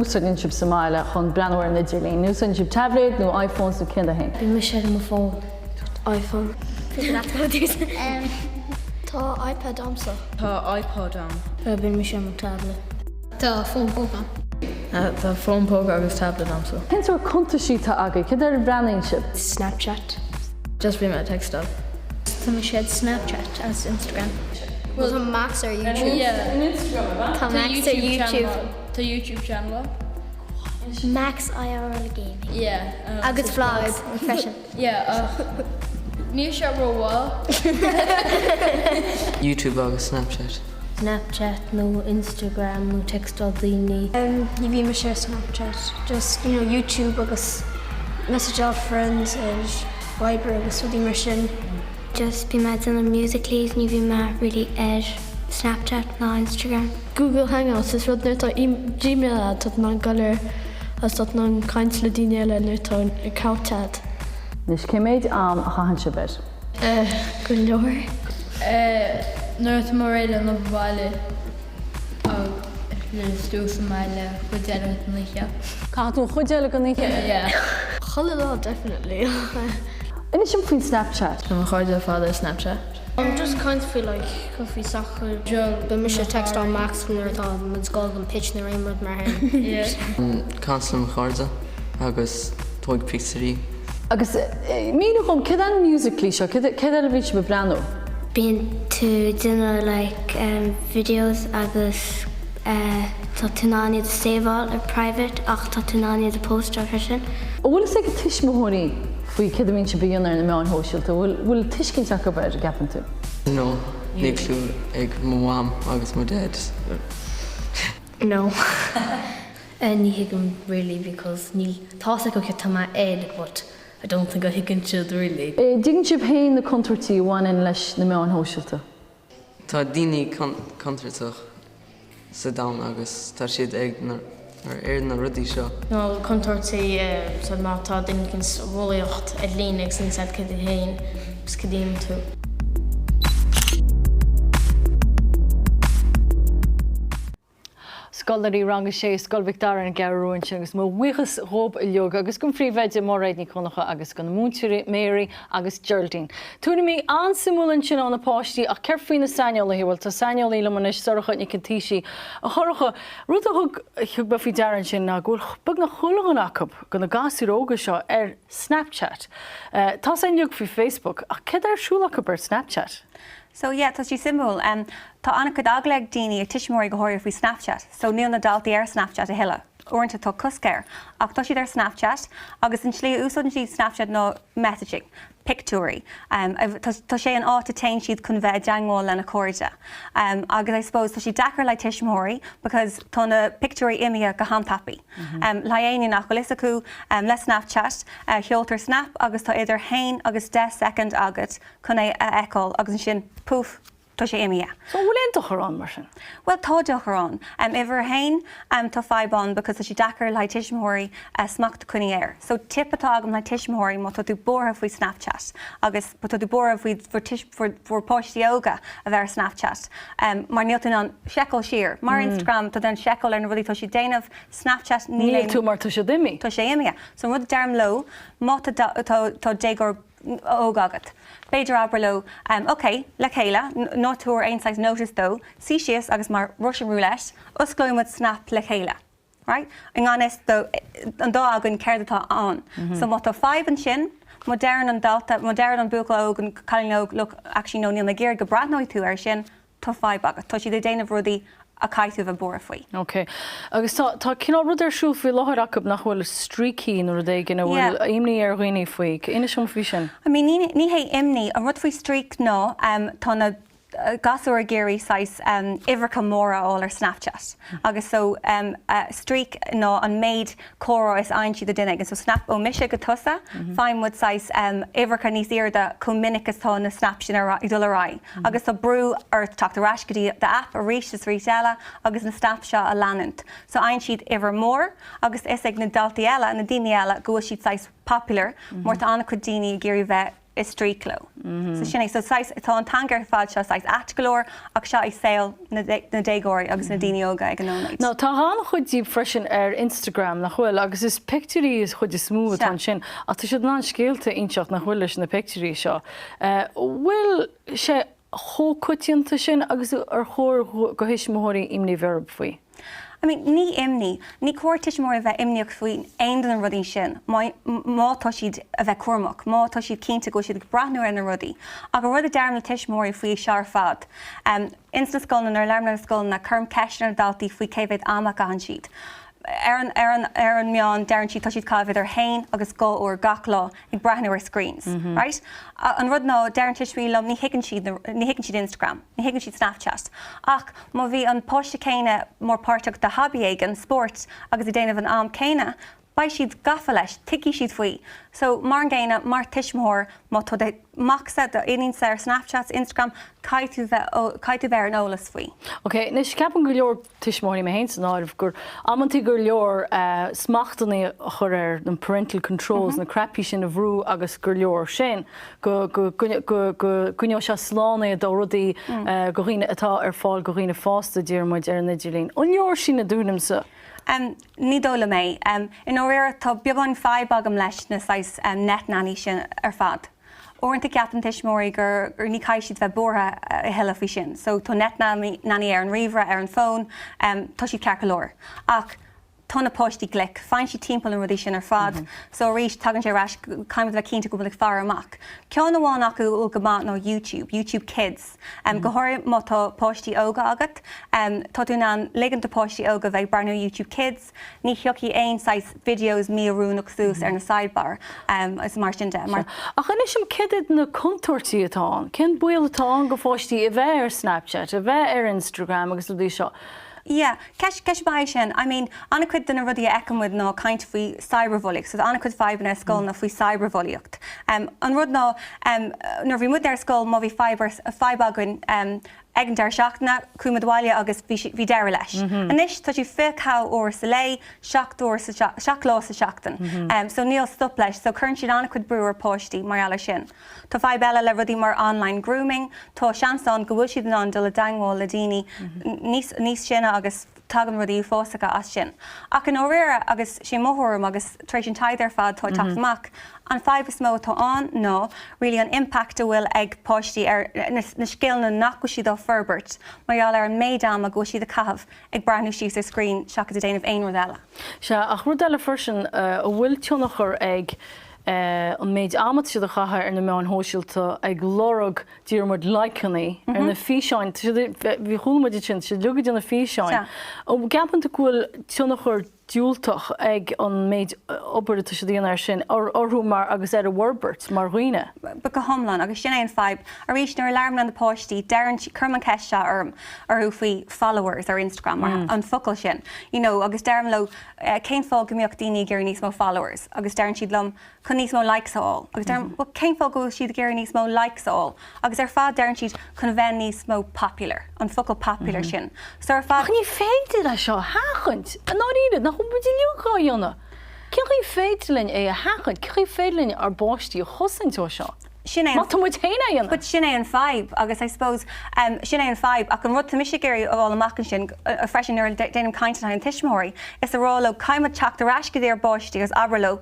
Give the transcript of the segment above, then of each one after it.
úsáideann sibh sa mbaile chun breathnú ar an idirlíon? An úsáideann sibh taibléad nó iPhones nó cén dath féin? Bíonn mise ar mo fón. iPhone. Tá iPad a'msa. Tá iPod a'm. Bíonn mise ar mo tablet. Tá fón póca a'm. Tá fón póca agus tablet a'msa. Cén sórt cuntaisí atá agaibh? Céard air a bhreathnaíonn sibh? Snapchat. Just bím ag textáil. Tá mise ar Snapchat agus Instagram. Bhuel tá Max ar YouTube. Tá Max ar YouTube. Tá YouTube channel a'm. Max IRL Gaming. Yeah. Agus vlogs freisin. Yeah ach níl sé rómhaith. YouTube agus Snapchat. Snapchat nó Instagram nó textáil daoine. Ní bhíonn mise ar Snapchat. Just you know YouTube agus messageáil friends ar Viber agus rudaí mar sin. Just bíonn mé ag déanamh Musicallys ní bhíonn mé really ar Snapchat ná Instagram. Google Hangouts is rud nuair atá Gmail a'd tá tú in ann dul air agus tá tú in ann caint le daoine eile nuair atá account a'd. Anois cé méid am a chaitheann sibh air? Eh, go leor. Eh, nuair atá mé réidh le an obair bhaile agus tú sa mbaile chuid eile den oíche. Caitheann tú an chuid eile den oíche air? Yeah. Chuile lá definitely. Inis dom faoin Snapchat. Tá mo chairde ar fad ar Snapchat. I'm just caint faoi like faoi soccer. Bíonn mise ag textáil Max nuair atá muid ag dul don pitch nó aon rud mar sin. Caint le mo chairde agus tóg pictiúirí. Agus mínigh dom, céard é an Musically seo? Céard air a bhíonn sibh ag breathnú? Bíonn tú ag déanamh like videos agus tá tú in ann iad a saveáil ar private ach tá tú in ann iad a postáil freisin. An bhfuil fhios ag tuismitheoirí faoi céard a bhíonn sibh a dhéanamh ar na meáin shóisialta? An bhfuil tuiscint acu air, an gceapann tú? No, níl clue ag mo mham agus mo dad. No. Ní thuigim really because níl, tá fhios acu céard tá mé air but I don't think go thuigeann siad really. Dtuigeann sibh féin na contúirtí a bhaineann leis na meáin shóisialta? Tá daoine contúirteach sa domhan agus tá siad ag ar na rudaí seo. Na contúirtí so má tá duine éicint bhulaíocht ar líne agus níl a fhios agat cad é féin agus cad a dhéanann tú. Scoláirí Rang 6, Scoil Mhic Dara ar an gCeathrú Rua ansin agus mo bhuíochas dhóibh uilig agus don phríomhoide Máiréad Ní Dhonncha agus do na múinteoirí Mary agus Geraldine. Tuairimí an-suimiúla ansin ó na páistí ach céard faoi na saineolaithe? Bhuel tá saineolaí liom anois, Sorcha Nic an Taoisigh. A Shorcha, rud a thug thug mé faoi deara ansin ná go bhfuil beagnach chuile dhuine acu, de na gasúir óga seo, ar Snapchat. Tá a fhios againn uilig faoi Facebook ach céard ar siúl acu ar Snapchat? So yeah, tá sé suimiúil. Tá an-chuid eagla ag daoine, ag tuismitheoirí go háirithe faoi Snapchat. So níl na daltaí ar Snapchat a thuilleadh. Uaireanta tá cosc air. Ach tá siad ar Snapchat agus an tslí a úsáideann siad Snapchat ná messaging, pictiúirí. Tá sé an áit a téann siad chun bheith i dteangmháil lena cairde. Agus I suppose tá sé deacair le tuismitheoirí because tá na pictiúirí imithe go han-tapaidh. Le éinne nach bhfuil fhios acu, le Snapchat, sheoltar snap agus tá idir haon agus 10 soicind agat chun é a fheiceáil agus ansin, poof, tá sé imithe. So an bhfuil aon dochar ann mar sin? Bhuel, tá dochar ann. Uimhir a haon, tá fadhb ann because tá sé deacair le haghaidh tuismitheoirí smacht a choinní air. So tip atá agam le haghaidh tuismitheoirí má tá tú buartha faoi Snapchat agus má tá tú buartha faoi bhur bhur páistí óga a bheith ar Snapchat mar níl tú in ann seiceáil siar. Mar Instagram tá tú in ann seiceáil ar na rudaí tá siad déanamh, Snapchat níl aon. Níl tú mar tá siad imithe. Tá sé imithe. So an rud a deirim leo má tá tá déagóir óg agat. B'fhéidir abair leo, ok, le chéile, ná tabhair aon saghas notice dó, suí síos agus mar Russian roulette, osclóidh muid Snap le chéile. Right? I ngan fhios do an dá againn céard atá ann. So má tá fadhb ansin, má deireann an dalta, má deireann an buachaill óg, an cailín óg, look, actually no, níl mé ag iarraidh go breathnóidh tú air sin, tá fadhb agat. Tá siad ag déanamh rudaí a caithfidh tú a bheith buartha faoi. Ok. Agus tá, tá cineál rud ar siúl faoi láthair acu nach bhfuil streaky nó rud éigin a bhfuil imní ar dhaoine faoi. Inis dom faoi sin. I mean ní, ní hé imní, an rud faoi streak ná tá na gasúir ag iarraidh saghas uimhreacha móra a fháil ar Snapchat agus so streak ná an méid comhrá is fhaigheann siad ó duine éigin. So snap ó mise go tusa, faigheann muid saghas uimhreacha níos airde chomh minic is tá na snaps sin ag dul ar aghaidh. Agus tá brú ort teacht ar ais go dtí d'app arís is arís eile agus na snaps seo a leanúint. So fhaigheann siad uimhir mór agus is ag na daltaí eile, na daoine eile, go bhfuil siad saghas popular mar tá an-chuid daoine ag iarraidh bheith. I stríoc leo. So sin é. So saghas, tá an teanga ar fad seo saghas ait go leor ach seo é saol na déagóirí agus na daoine óga ag an nóiméad. Now tá an-chuid díobh freisin ar Instagram, nach bhfuil? Agus is pictiúirí an chuid is mó atá ansin ach tá siad in ann scéalta a inseacht nach bhfuil leis na pictiúirí seo. Bhfuil sé chomh coitianta sin agus ar chóir do thuismitheoirí imní a bheith orthu faoi? I mean, ní imní. Ní cóir tuismitheoirí a bheith imníoch faoi aon de na rudaí sin má má tá siad a bheith cúramach, má tá siad cinnte go bhfuil siad ag breathnú ar na rudaí. Ach an rud a deirim le tuismitheoirí faoi seo ar fad, em, ins na scoileanna, nuair a labhraím le na scoileanna, cuirim ceist ar na daltaí faoi cé mhéad ama a gcaitheann siad. Ar an, ar an, ar an meán, deireann siad tá siad ag caitheamh idir haon agus 2 uair gach lá ag breathnú ar screens, right? An rud ná, deireann tuismitheoirí liom ní thuigeann siad na, ní thuigeann siad Instagram, ní thuigeann siad Snapchat. Ach má bhí an páiste céanna mór páirteach de hobby éigin, spórt, agus ag déanamh an am céanna, beidh siad gafa leis, tuigfidh siad faoi. So, mar an gcéanna, mar tuismitheoir, má tá do mhacsa, do iníonsa ar Snapchat, Instagram, caithfidh tú bheith, caithfidh tú bheith ar an eolas faoi. Ok, anois ceapann go leor tuismitheoirí, mé féin san áireamh, gur amantaí gur leor smachtanna a chur air, na parental controls, na cnaipí sin a bhrú agus gur leor sin, go gcoinneoidh sé slán iad ó rudaí do dhaoine atá ar fáil do dhaoine fásta, deir muid, ar an idirlíon. An leor sin i do thuairimse? Ní dóigh liom é. I ndáiríre, tá beagán fadhb agam leis na saghas net nanny sin ar fad. Uaireanta ceapann tuismitheoirí gur ní caithfidh siad bheith buartha a thuilleadh faoi sin. So tá net nanny ar an ríomhaire, ar an bhfón, tá siad ceart go leor. Ach tá na páistí glic, faigheann siad timpeall na rudaí sin ar fad. So arís, tagann sé ar ais, caithfimid a bheith cinnte go bhfuil muid ag faire amach. Ceann amháin acu a bhfuil go maith ná YouTube, YouTube Kids. Go háirithe má tá páistí óga agat, tá tú in ann ligean do páistí óga bheith ag breathnú YouTube Kids, Ní thiocfaidh aon saghas videos mí-oiriúnach suas ar na sidebar is mar sin de. Mar. Ach inis dom céard iad na contúirtí atá ann? Cén baol atá ann go pháistí a bheith ar Snapchat, a bheith ar Instagram agus rudaí seo? Yeah, ceist, ceist mhaith é sin. I mean, an-chuid de na rudaí a fheiceann muid ná caint faoi cyberbhulaíocht. So tá an-chuid fadhbanna i scoileanna faoi cyberbhulaíocht. An rud ná, nuair a bhí muidne ar scoil, má bhí fadhb ar, fadhb againn, Ag an deireadh seachtaine, chuaigh muid abhaile agus bhí bhí deireadh leis. Anois tá sé 24 uair sa lae, 7 uair sa 7 lá sa seachtain. So níl stop leis. So cuireann siad an-chuid brú ar páistí mar gheall ar sin. Tá fadhb eile le rudaí mar online grooming. Tá seans ann go bhfuil siad in ann dul i dteangmháil le daoine níos níos sine agus tagann rudaí uafásacha as sin. Ach i ndáiríre, agus sé mo thuairim agus tar éis an taighde ar fad atá ag teacht amach, an fadhb is mó atá ann ná really an impact a bhfuil ag páistí ar na scileanna nach bhfuil siad á forbairt mar gheall ar an méid ama go bhfuil siad ag caitheamh ag breathnú síos ar screen seachas ag déanamh aon rud eile. Sea, ach rud eile freisin, a bhfuil tionchar ag an méid ama atá siad a chaitheamh ar na meáin shóisialta ag lorg Deir muid like-annaí ar na físeáin. Tá siad, bhí, chuala muid ansin, tá siad uilig ag déanamh físeáin. An gceapann tú go bhfuil tionchar diúltach ag an méid obair atá siad a dhéanamh air sin orthu mar agus ar a bhforbairt mar dhaoine? Go hiomlán, agus sin é an fadhb. Arís, nuair a labhraím le na páistí, deireann, cuirim an ceist seo orm, orthu faoi followers ar Instagram, mar an focal sin, you know, agus deirim leo, cén fáth go mbeadh daoine ag iarraidh níos mó followers? Agus deireann siad liom, chun níos mó likes a fháil. Agus deirim, bhuel, cén fáth go bhfuil siad ag iarraidh níos mó likes a fháil? Agus ar fad deireann siad chun bheith níos mó popular, an focal popular sin. So ar fad. Ach ní féidir é seo a sheachaint, i ndáiríre, nach bhfuil muid uilig á dhéanamh? Cén chaoi féidir linn é a sheachaint? Cén chaoi féidir linn ár bpáistí a chosaint ó seo? Sin é an. Má tá muid féin á dhéanamh. But sin é an fadhb agus I suppose sin é an fadhb ach an rud tá mise ag iarraidh a fháil amach ansin freisin nuair a déanaim caint le haghaidh an tuismitheoirí is a rá leo caithfidh muid teacht ar ais go dtí ár bpáistí agus abair leo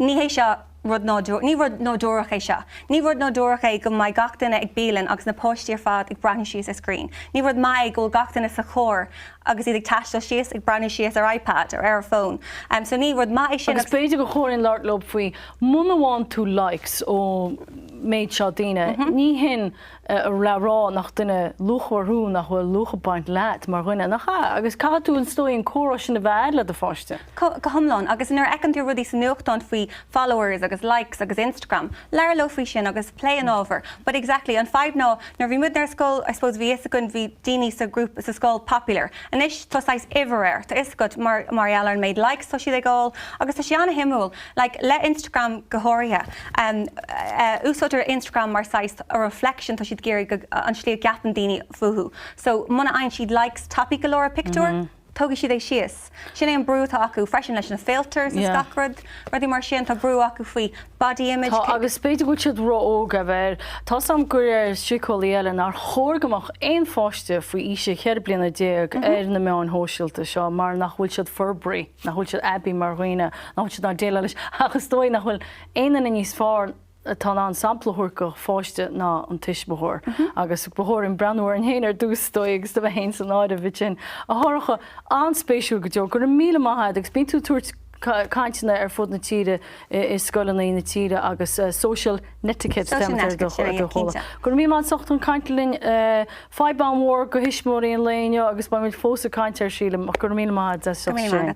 ní hé seo rud nádúr, ní rud nádúrach é seo. Ní rud nádúrach é go mbeidh gach duine ag bialann agus na páistí ar fad ag breathnú síos ar screen. Ní rud maith é go bhfuil gach duine sa charr agus iad ag taisteal síos ag breathnú síos ar iPad or ar a bhfón. So ní rud maith é sin Agus b'fhéidir gur chóir dúinn labhairt leo faoi muna bhfaigheann tú likes ón méid seo daoine, ní hin le rá nach duine luachmhar thú, nach bhfuil luach ag baint leat mar dhuine, nach ea? Agus caithfidh tú is dóigh an comhrá sin a bheith a'd le do pháiste. Go hiomlán. Agus nuair a fheiceann tú rudaí sa nuachtán faoi followers agus likes agus Instagram, labhair leo faoi sin agus pléigh an ábhar. But exactly, an fadhb ná nuair a bhí muidne ar scoil, I suppose bhí fhios againn bhí daoine sa ghrúpa sa scoil popular. Anois tá saghas uimhir air, tá fhios agat mar mar gheall ar an méid likes tá siad ag fháil agus tá sé an-shuimiúil. Like le Instagram go háirithe, um eh úsáidtear Instagram mar saghas a reflection tá siad ag iarraidh go an slí a gceapann daoine fúthu. So muna fhaigheann siad likes tapaidh go leor ar pictiúr, Tógfaidh siad é síos. Sin é an brú atá acu freisin leis na filters is gach rud, rudaí mar sin. Tá brú acu faoi body image. Tá, agus b'fhéidir go bhfuil siad ró-óg a bheith air. Tá 's a'm gur deir síceolaí eile nár chóir go mbeadh aon pháiste faoi aois a 14 bliana ar na meáin shóisialta seo mar nach bhfuil siad forbraithe, nach bhfuil siad aibí mar dhaoine, nach bhfuil siad in ann déileáil leis. Ach is dóigh nach bhfuil aon duine níos fearr atá in ann sampla a thabhairt do pháiste ná an tuismitheoir. Agus ba chóir dúinn breathnú orainn féin ar dtús, is dóigh, agus do bheith féin san áireamh ansin. A Shorcha, an-spéisiúil go deo. Go raibh míle maith agat agus bíonn tú ag tabhairt cainteanna ar fud na tíre i scoileanna na tíre agus social netiquette Social netiquette, sin é, cinnte. Go raibh míle maith agat as ucht an caint linn. Fadhb an-mhór do thuismitheoirí an lae inniu agus beidh muid fós ag caint air sílim ach go raibh míle maith agat as ucht sin.